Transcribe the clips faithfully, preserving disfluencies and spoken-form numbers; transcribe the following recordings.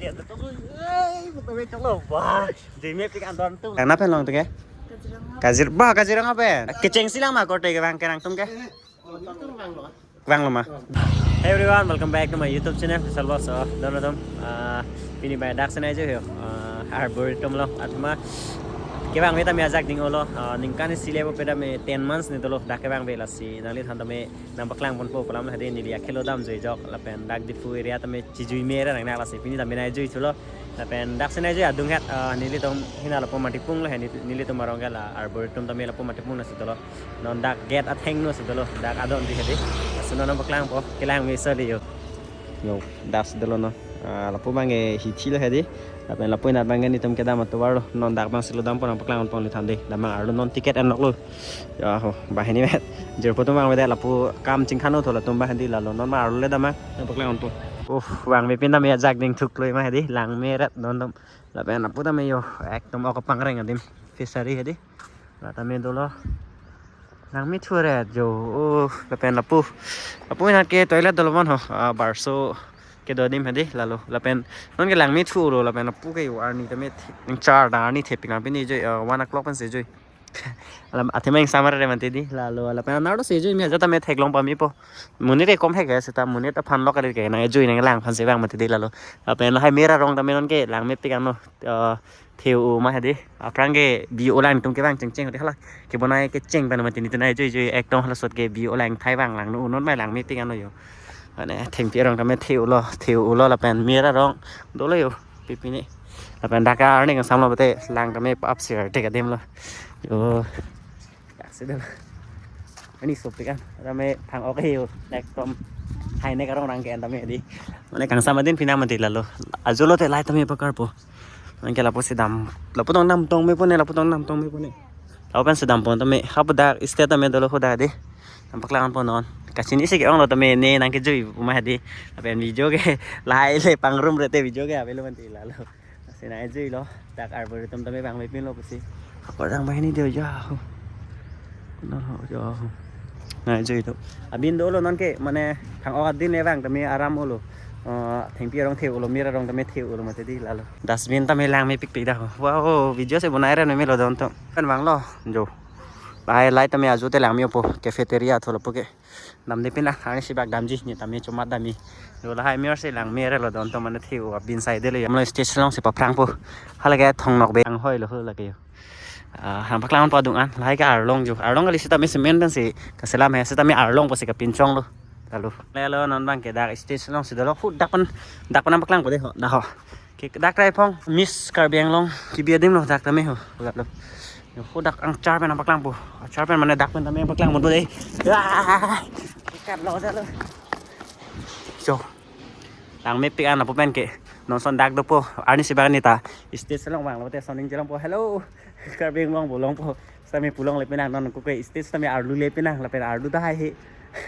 Ei, betul-betul lo. Wah, jui mepik an don tum. Nang na pen long tu ke? Kaziranga. Kazir, bah, Kaziranga pen. Kechengsi lang ma korte kevang ke nangtum ke? Vanglo ma. Hey everyone, welcome back to my YouTube channel, Salwa. So, don atum, ah, pini bai dak si nai jui ho. Ah, Arboretum lo, athema kevangve tame ajak ding-olo, ah, ningkan isi le bo peda me ten months ni dolo, dak kevangve lasi, nangliphan tame nangpaklang ponpo pu alam lo hedi, neli akhelo dam jui jok, lapen dak Diphu area tame chijui me ra nang lasi, pini tame nai jui thulo, lapen dak si nai jui adung het, ah, nelitum hina lapu matipung lo he, neli-, nelitum arong ke la Arboretum tame lapu matipung lasi dolo, non dak gate athengno si dolo, dak adon di hedi, lasi non nangpaklangpo, kelang me soli yo. Yo, dak si dolo no. Ah, lapu abang ke hithi lo hedi. Lapen lapu inat abang ke nelitum kedam atovar lo. Non dak abang si lo dampo, nangpaklang ponpo nelitum hedi. Dam abang arlo non ticket enlok lo. Ya ho, banghini met. Jirpo atum abang avedet lapu kam chingkhan-o tho latum abang hedi lalo. Non abang arlo le dam abang, nangpaklang ponpo. Uff, vangve pin tame ajak ding thuklo ma hedi. Langme ret don dam. Lapen lapu tame yo, ekdom ok pangreng adim. Fishery hedi. La tame dolo. Langme thu ret jo. Oh, lapen lapu. Lapu inat ke toilet dolo bon ho. Ah, barso kedo adim hedi lalo. Lapen non ke langme thulo, lapen lapu ke yo arni tame thi-, ningchar da arni thepik nang pini jui, ah, one o'clock pen si jui. Alam athema ingsam arere mati di lalo. Lapen anarlo si jui me ajat tame theklong pame po. Monit ke kom hek ke seta monit aphan lok kali ke nang jui nanglang aphan si vang mati di lalo. Lapen lahai me ra arong tame non ke langmepik anlo. Ah, theu ma hedi. Aphrang ke bi olang atum kevang chengcheng hedi hala. Kebonai kecheng pen mati nelitum nai jui jui ekdom hala sot ke bi olang thai vang langno, non mai langmepik anlo yo. Mane thengpi arong tame theu lo, theu lo lapen me ra arong dolo yo. Pipini. Lapen dak arni kangsam lo bete lang tame pap sir te kadim lo. Yo. Dak si dolo. Ani sopik an. Tame phang-ok yo. Ekdom. Hai ne karong rang ke an tame di. Mane kangsam adin pina mati lalo. Ajo lote lai tame pakarpo. Anke lapu si dam. Lapu tong nam tong me pone, lapu tong nam tong me pone. Lapu pen si dam pon tame. Hapu dak stage tame dolo ho dak di. Nangpaklang ponnon. Kachini si ke-ong lo tame ne nang kejui pu ma hedi. Lapen video ke lahai le pangrum rete video ke avelo mati lalo. Si nai jui lo. Dak Arboretum tame vangve pin lo pusi. Ako rang banghini dei ya ho. Nang ho ya ho. Nai jui lo. Abin dolo non ke mane phang-ok adin le vang tame aram-o lo. Eh, thengpi arong theu-o lo, me ra arong tame theu-o lo mati di lalo. Dustbin tame langmepikpik dak ho. Wow, video si bonai re meme lo don atum. Pen vanglo jo. Lahai light tame ajo te langme-opo, cafeteria tho lapu ke. Damde pin lang, arni si bak damji, ne tame chomat damji. Yo lahai me si langme re lo don atum mane theu abin sai delo yo. Amlo stage along si paphrangpo. Hala ke thongnok be ang hoi lo hala ke yo. Ah, nangpaklang ponpo adung an, lahai ke arlong jo. Arlong kali sitame cement pen si kaselam he, sitame arlong pusi kapinchong lo. Lalo. Lalo non abang ke dak stage along si dolo ho dak pen, dak pen nangpaklangpo dei ho, dak ho. Ke dak rai phong Miss Karbi Anglong kebi adim lo dak tame ho. Lalo. Yo ho dak angchar pen nangpaklangpo. Angchar pen mane dak pen tame nangpaklang ponpo dei. Wah! Ikat lo jalo. So. Langmepik an lapu pen ke. Non ason dak dopo. Arni si bak neta. Stage along vanglo te soning chelongpo. Hello. Karbi Anglong pu longpo. Sitame pulongle pin lang non ko ke stage tame arlu le pin lang lapen arlu ta hai he.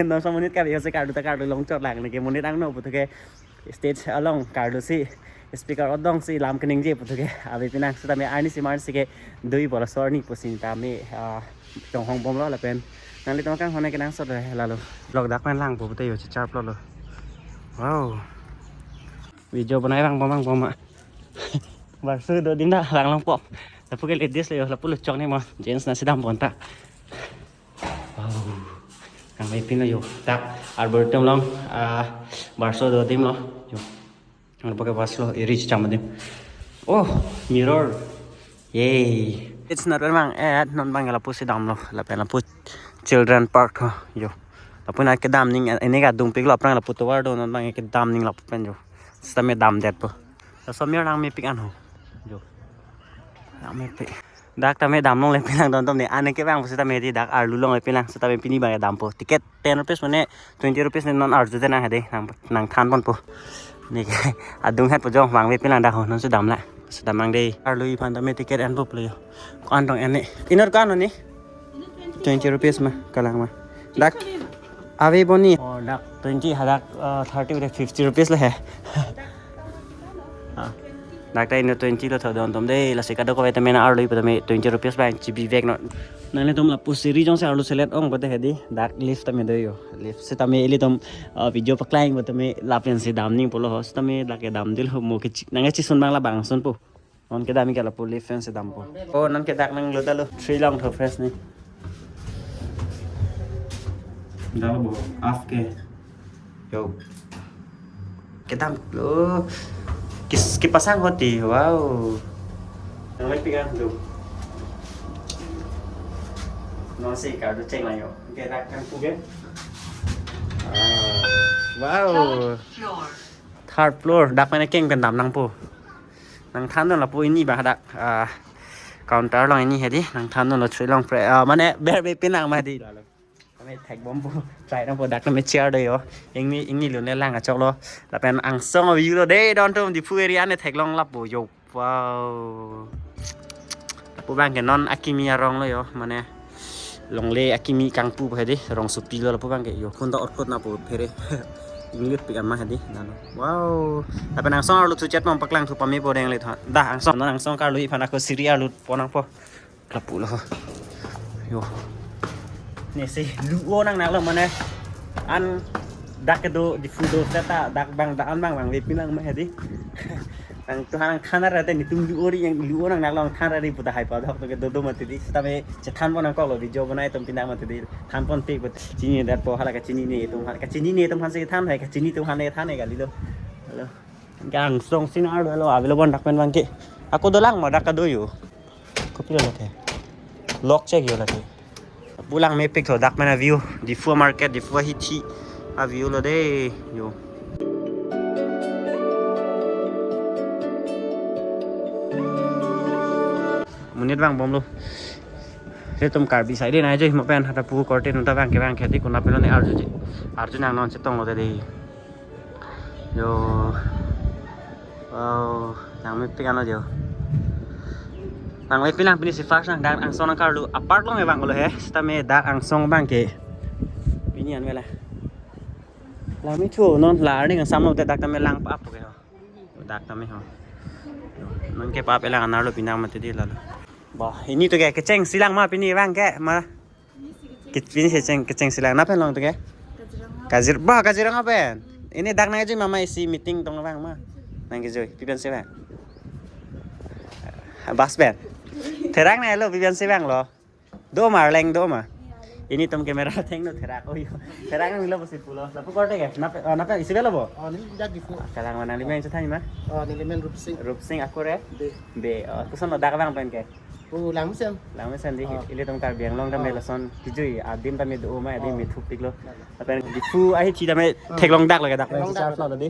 Non ason monit kave ho si arlu ta arlu long chot lang ne ke monit angno pu ke stage along arlu si speaker odong si lam keningje pu ke ave pin lang sitame arni si mar si ke dui bola sorni pusi tame, ah, chonghong bomlo lapen nanglitum kanghon kenangsot he lalo. Vlog dak pen langpo pute yo chicharp lo lo. Wow. Video bonai vang bom vang bom ma. Barso do ding dak lang longpo. Lapu ke ladies lo yo, lapu lo chok ne mo. Gents na si dam pon ta. Wow. Kangmepin lo yo. Dak Arboretum along, ah, barso do adim lo. Yo. Ang pakai vas lo, iri cham adim. Oh, mirror. Yay. It's not very mang eh non abang lapu si damlo. Lapen lapu children park ho. Yo. Lapu na kedam ning, eh, ini ka dungpik lo aphrang lapu tovar do non abang kedam ning lapu pen yo. Sitame damdetpo. Laso mir langmepik an ho. Jo. Langmepik. Dak tame damlongle pin lang don atum ne. Ane ke vang sitame di dak arlu longle pin lang sitame pini abang dampo. Ticket ten rupees mane twenty rupees ne non arju te nang hedi. Nang, nangthan ponpo. Ne ke adung hetpo jo vangve pin lang dak ho non si damlo. Si dam nang dei. Arlu iphan tame ticket enpo pule yo. Ko-an tong en ne. Inut ko-an ne? Twenty rupees ma, kalang ma. Dak ave boni. Oh, dak twenty, hadak, uh, thirty udah fifty rupees le he. Ah. Dak ta inut twenty lo thodon atum dei, lasi kadokave tame nang arlo pu tame twenty rupees abang chibivek non. Nanglitum lapu siri jongsi arlo selet ong pote hedi, dak lift tame do yo. Lift setame ilitum, ah, video paklang pu tame lapen si damning pulo ho. Setame dak kedam dilo, mo ke chi-, nangkechisun abang labangsun pu. Non kedam ke lapu lift pen si dampo. Oh, non ke dak nang lo ta lo. Three long tho fresh ni. Dak lo bo. Af ke. Yo. Kedam lo. Kis-, kepasang hoti. Wow. Nang mepik an tu. Non si kardu cheng lang yo. Ke dak kan pu ke. Ah. Wow. Third floor. Third floor. Dak pen keng pen dam nangpo. Nangthandun lapu ini abang dak, ah, counter along ini hedi. Nangthandun lo three long pre-, ah, mane berbe pinang ma hedi. Kami thekbompo, try nangpo, dak tame chair do yo. Ingni, ingni lo ne lang achok lo. Lapen angsong view lo dei, don atum Diphu area ne theklong lapu yo. Wow. Lapu abang ke non akimi arong lo yo, mane longle akimi kangpu hedi, rongsopi lo lapu abang ke yo. Phun ta orkut napo phere. Inglut pik an ma hedi, nalo. Wow. Lapen angsong arlo thuchet mong paklang thu pame po deng le tho. Dah angsong, non angsong karlo iphan ako siri arlo pon nangpo. Lapu lo. Yo. Ne si luo nang nang lo mane. An dak kedo Diphu do seta dak abang dak an abang abang ve pinang ma hedi. Nangtumphan nangthan ra te netum luo ri, yang luo nang nang lo nangthan ra ri pu ta hai pa dok to kedo do mati di. Setame chethanpon nangkok lo video bonai atum pinang mati di. Thanpon pik but chini dat po hala kachinine atum, kachinine atum aphan si than hai, kachini atum aphan ne than hai kali lo. Halo. Angsong si nang arlo lo avelo bon dak pen abang ke. Ako dolang ma dak kedo yo. Kopi lo lake. Lock check yo lake. Pulang mepik tho dak pen aview. Diphu market, Diphu ahithi. Aview lo dei. Yo. Monit vangbom lo. Ilitum Karbi side nai joi mo pen hata pu korte nonta abang ke abang ke di kuna pelo ne arju ji. Arju nang non chetong lo dei. Yo. Wow, nang mepik an lo jo. Nang mepik lang pini si first nang dak angsong nang karlo. Apart long abang lo he. Setame dak angsong abang ke. Pini an vela. Lang mi thu non la arni angsam lo te dak tame lang pa apo ke ho. Dak tame ho. Non ke pa pelang anar lo pinang mati di lalo. Bah, ini to ke kecheng silang ma pini abang ke ma. Ke-, pini kecheng, kecheng silang na pen long to ke? Kaziranga. Kazir-, bah, Kaziranga pen. Ini dak nang joi mama isi meeting tong abang ma. Nang ke joi, pi pen si abang? Bus pen. Therak nang lo, pi pen si abang lo? Do ma, arleng do ma. Ini atum camera thengno therak, oh yo. Therak nang lo pusi pulo. Lapu korte ke? Nap-, oh, nap isi avelo bo? Oh, neli dak Diphu. Ah, kalang mana nangli men chethan ma? Oh, neli men Rupsing. Rupsing, ako re? Be. Be, oh, koson lo dak abang pen ke? Oh, Langmesen. Langmesen di, oh. Ilitum Karbi Anglong tame, oh, lason kijui adim tame do ma, adim, oh, methupik lo. Nah, nah. Lapen Diphu ahithi tame, hmm, theklong dak lake dak. Theklong dak. Char lo di.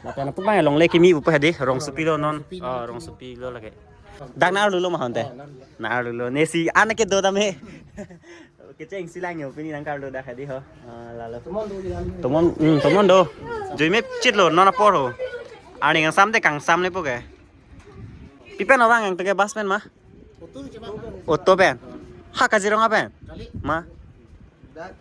Lapen apuk bang longle kimi pu hedi, rongsopi lo non. Rongsopi. Oh, rongsopi lo lake. Dak nang arlo lo ma honte. Oh, nang arlo. Nang arlo lo. Ne si an kedo tame. Kecheng silang yo pini nang karlo dak hedi ho. Ah, lalo. Tomon do ilan. Tomon, hmm, tomon do. Joi mepik chit lo non apor ho. Arni kangsam te kangsam le po ke. Pi pen abang yang to ke, bus pen ma? Auto pen. Ha, Kaziranga pen? Kali. Ma? Dak.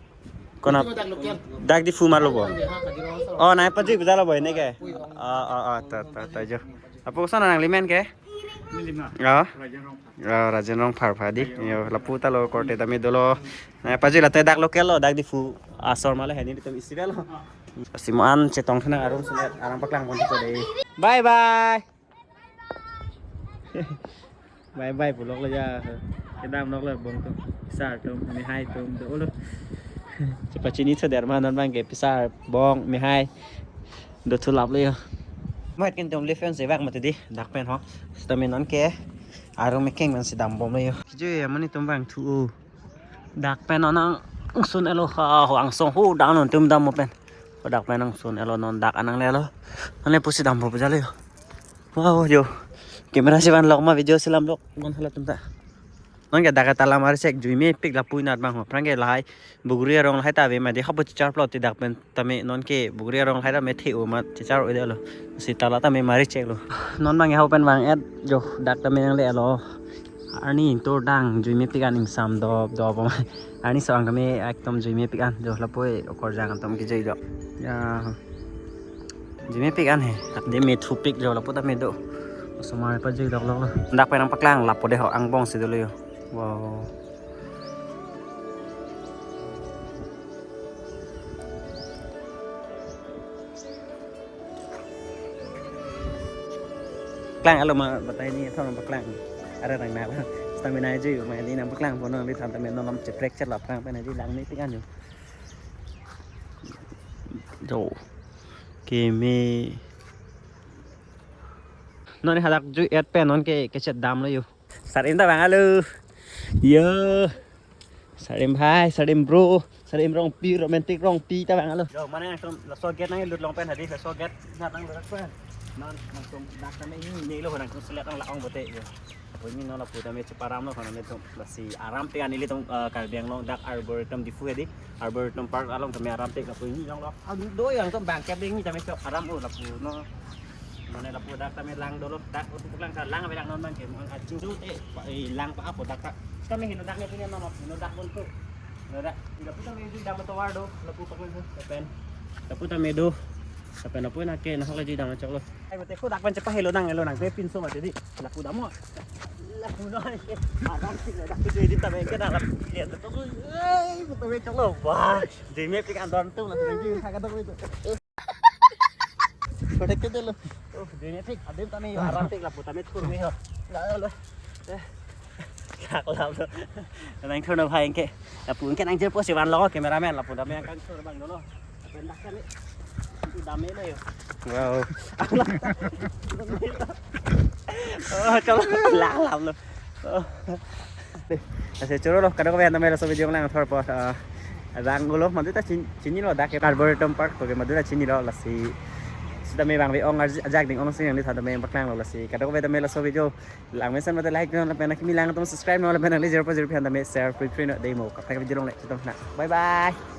Kona? Auto dak local. Dak Diphu marlo bo? Ha, Kaziranga. Oh, nai pajui bujalo bo ne ke? Pui. Ah, ah, ah, ta, ta, ta jo. Lapu koson nangli men ke? Neli ma. Oh. Rajen Rongphar. Oh, Rajen Rongphar pha di. Ayo. Yo, lapu ta lo korte tame dolo. Nai pajui late dak local lo, dak Diphu asor ma le hedi tum isi avelo. Ah. Si mo an chetong thanang arum sunet arang paklang pon ko dei. Bye bye. Bye bye pulok lo ja. Kedam nok lo bong atum. Pisar atum, mehai atum do lo. Chepachini so der ma non abang ke pisar, bong, mehai. Do thu lap lo yo. Mat kin tum lift pen si abang mati di dak pen ho. Setame non ke arong mekeng man si dambom lo yo. Kijui amonit atum vangthu o. Dak pen non angsun elo ha, ho angsong ho dak non tum dam mo pen. Ho dak pen angsun elo non dak anang lelo. Nang le pusi dampo pujalo yo. Wow yo. Camera si van lok ma video si lam lok. Mon hala tum ta. Non ke dak ta lam ari chek jui mepik lapu inat abang ho. Aphrang ke lahai Buguri arong lahai ta ave ma di hapu chechar plot ti dak pen. Tame non ke Buguri arong lahai tame the-o ma chechar o delo. Si tala tame mari chek lo. Non abang hau pen vang et jo dak tame nangle lo. Arni intor dang jui mepik an ingsam dop dop ma. Arni so-ang tame ekdom jui mepik an jo lapu-e okorjang atum kijui do. Ya. Jui mepik an he. Dak de methupik jo lapu tame do. Osomar pajui doklo. Dak pen nangpaklang, lapu de ho angbong si dolo yo. Wow. Klang alo ma batai ni thon paklang. Are nang nala. Stamina jui ma ni nangpaklang pono, di than tame non lam cheprek chet laplang pen di lang ni tingan yo. Jo. Keme. Non hadak jui et pen non ke kechet damlo yo. Sarim ta bang alo. Yo. Sarim bhai, Sarim bro, Sarim Rongpi, romantic Rongpi ta bang alo. Yo, mane nangtum laso gate nanglut long pen hadi, laso gate nanglut pen. Non nangtum dak tame ini lo nangtum selek nang la-ong bote yo. Ini non lapu tame cheparam lo nangtum lasi aram te kan ilitum, eh, Karbi Anglong dak Arboretum Diphu hadi. Arboretum Park along tame aram te lapu ini long lo. Ang do yang tum bang kep ini tame cheparam lo lapu non. Mane lapu dak tame lang dolo, dak untuk lang sa lang bilang non bang ke, mang aju te, pa, eh, lang pa apo dak ta. Tame hino dak ne punya non, hino dak untuk. Hino dak, lapu tame jui dam tovar do, lapu pakai sa, pen. Lapu tame do, pen lapu na ke, na hok jui dam chok lo. Ai, mate ko dak pen chepa helo nang, helo nang, ke pinso mate di. Lapu dam mo. Lapu no, ai, ke, adam sih, dak tu jui di tame ke dak lapu lihat tu. Ai, tame chok lo, wah, jui me pik andon tu, lapu jui, kagak tu itu. Protected lo. Oh, jui ne thik, adim tame yo, aram thik lapu tame thur me yo. La, la, la. Eh. Kak la lo. Nang thur no bhai ke. Lapu ke nang jer po si van lo cameraman lapu tame kang thur bang dolo. Pendak kali. Itu dame lo yo. Wow. Oh, chalo la la lo. Oh. Lasi choro lo, kadokave tame laso video lang thor po, ah, rang gulo, madu ta chin-, chinilo dak ke Arboretum Park, to ke madu ta chinilo, lasi sitame bang ve ong arj-, ajak ding ong sing yang di than tame paklang lo, lasi kadokave tame laso video lang mesen mate like non, lapen kimi lang atum subscribe non, lapen nangli zero point zero phan tame share free free non dei mo, kaprek video long le, chitom na. Bye bye.